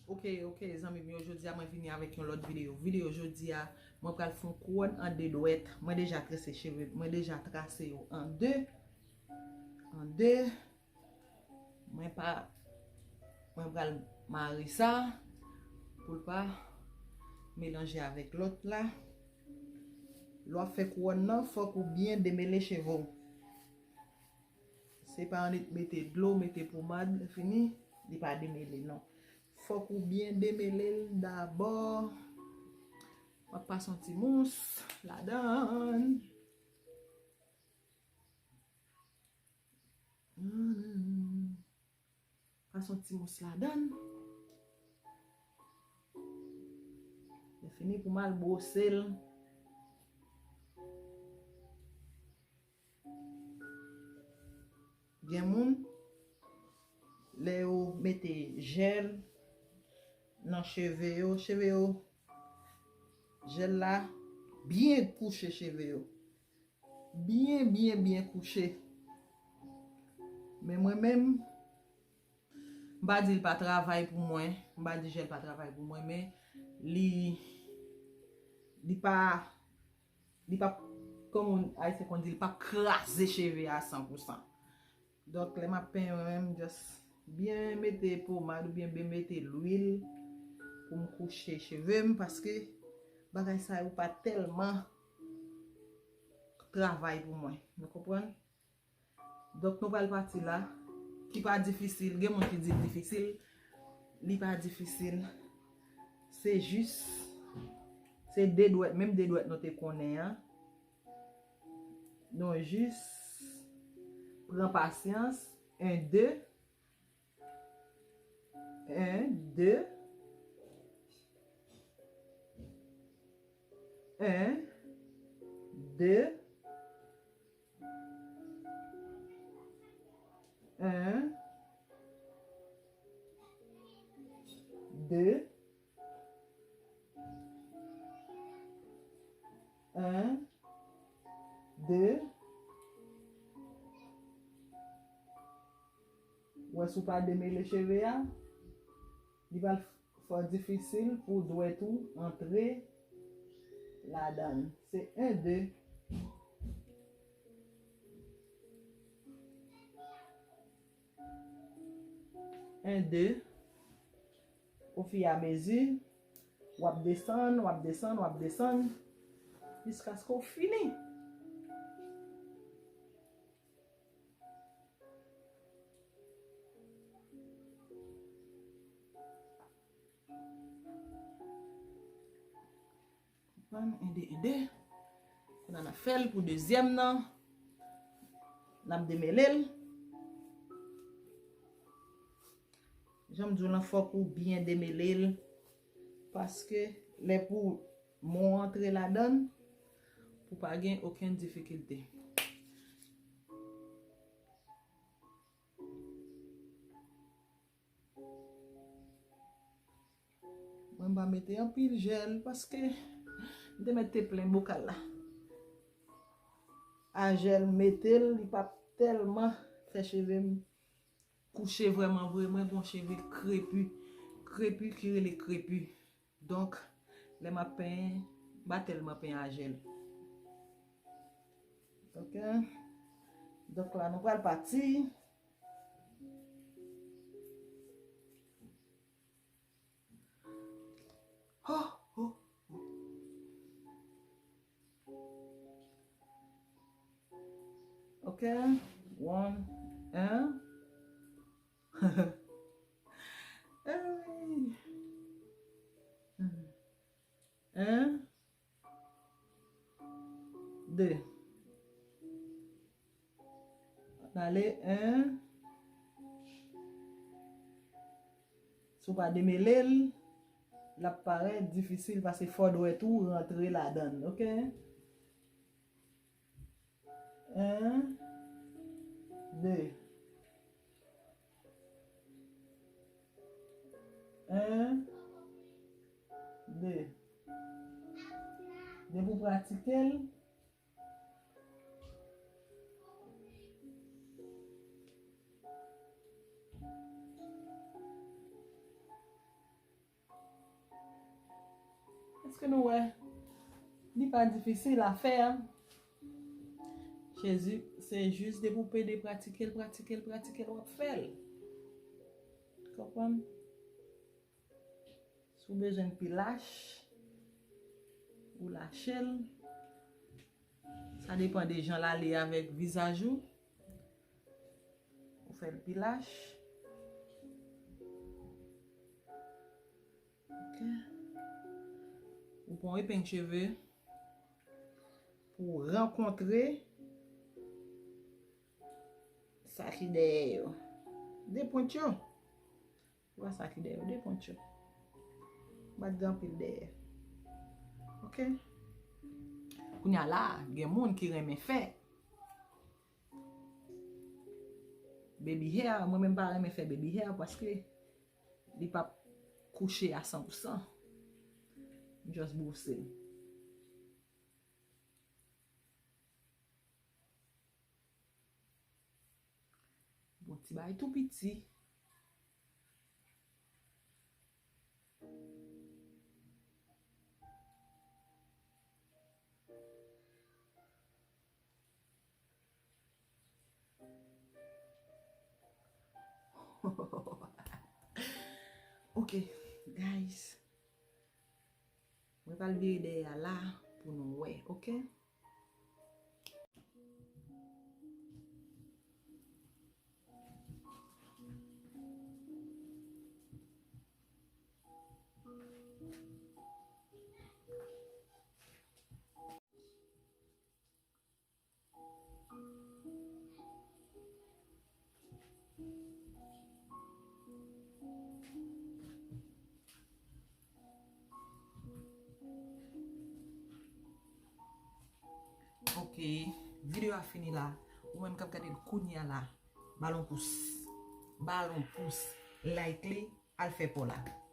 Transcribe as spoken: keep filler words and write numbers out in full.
Ok, ok, zanmi m yo, jodi a mwen vini avèk yon lòt videyo. Videyo jodi a, mwen pral fè yon kouwòn an de dwèt. Mwen deja trese cheve, mwen deja trase yo an de. An de. Mwen pa, mwen pral mare sa pou l pa melanje avèk lòt la. Lè w ap fè kouwòn nan, fòk ou byen demele cheve w. Se pa annik mete dlo, mete pomad, fini, li pa demele non. Fòk ou byen demele l dabò. M ap pase yon ti mous ladan. Hmm. Pase yon ti mous ladan. Lè fini pou m al bwose l. Gen moun, lè yo mete jèl nan cheve yo, cheve yo, jèl la byen kouche cheve yo. Byen, byen, byen kouche. Men mwen menm, m pa di l pa travay pou mwen, m pa di jèl pa travay pou mwen, men li, li pa, li p ap, kòm Ayisyen konn di, li p ap kraze cheve a san pou san. Donk, lè m ap penyen, mwen menm, just byen mete pomad oubyen byen mete lwil pou m kouche cheve m, paske bagay sa yo pa tèlman travay pou mwen. Nou konprann? Donk, nou pral pati la, ki pa difisil. Gen moun ki di l difisil. Li pa difisil. Se jis, se de dwèt, menm de dwèt nou te konnen an. Nou jis pran pasyans. En, de. En, de. En, de. En, de. En, de. Ou wè, si w pa demele cheve a, li pral fò difisil pou dwèt ou antre ladan l. Se en, de. En, de. Ofiramezi, w ap desann, w ap desann, w ap desann, jiskaske w fini. Konprann? En, de, en, de. Kounye a n ap fè l pou dezyèm nan. N ap demele l. Jan m di w lan, fòk ou byen demele l. Paske lè pou men w antre ladan l, pou pa gen okenn difikilte. Mwen m pa mete anpil jèl paske m te mèt te plen bokal la a jèl, mete l, li p ap tèlman fè cheve m kouche vrèman vre. Mwen gon cheve krepi, krepi ki rele krepi. Donk, lè m ap penyen, m pa tèlman penyen a jèl. Ok. Donk la, nou pral pati. Ho, ho, ho. Ok. One, un. Hey. Un. De. Ann ale, en. Si w pa demele l, l ap parèt difisil paske fò dwèt ou rantre ladan l, ok? En, de. En, de. Depi w pratike l, Ke nou wè, li pa difisil a fè. Jezi, se jis depi w pede pratike l, pratike l, pratike l, w ap fè l. Konprann? Si w bezwen l pi lach, ou lache l. Sa depann de jan l ale avèk vizaj ou. Ou fè l pi lach. Ok. Ou pran yon epeng cheve pou w rankontre sa ki dèyè yo. De pwent yo. Ou wè sa ki dèyè yo, de pwent yo. Bat gen anpil dèyè. Ok. Kounye a la, gen moun ki renmen fè baby hair, mwen menm pa renmen fè baby hair paske li p ap kouche a san pou san. M just bwose l. Bon, ti bagay tou piti. Ok, guys. Mwen pral vire dèyè a la pou nou wè, ok? Ok, videyo a fini la. Ou menm k ap gade l kounye a la, ba l yon pous. Ba l yon pous. Like li, al fè pa w la.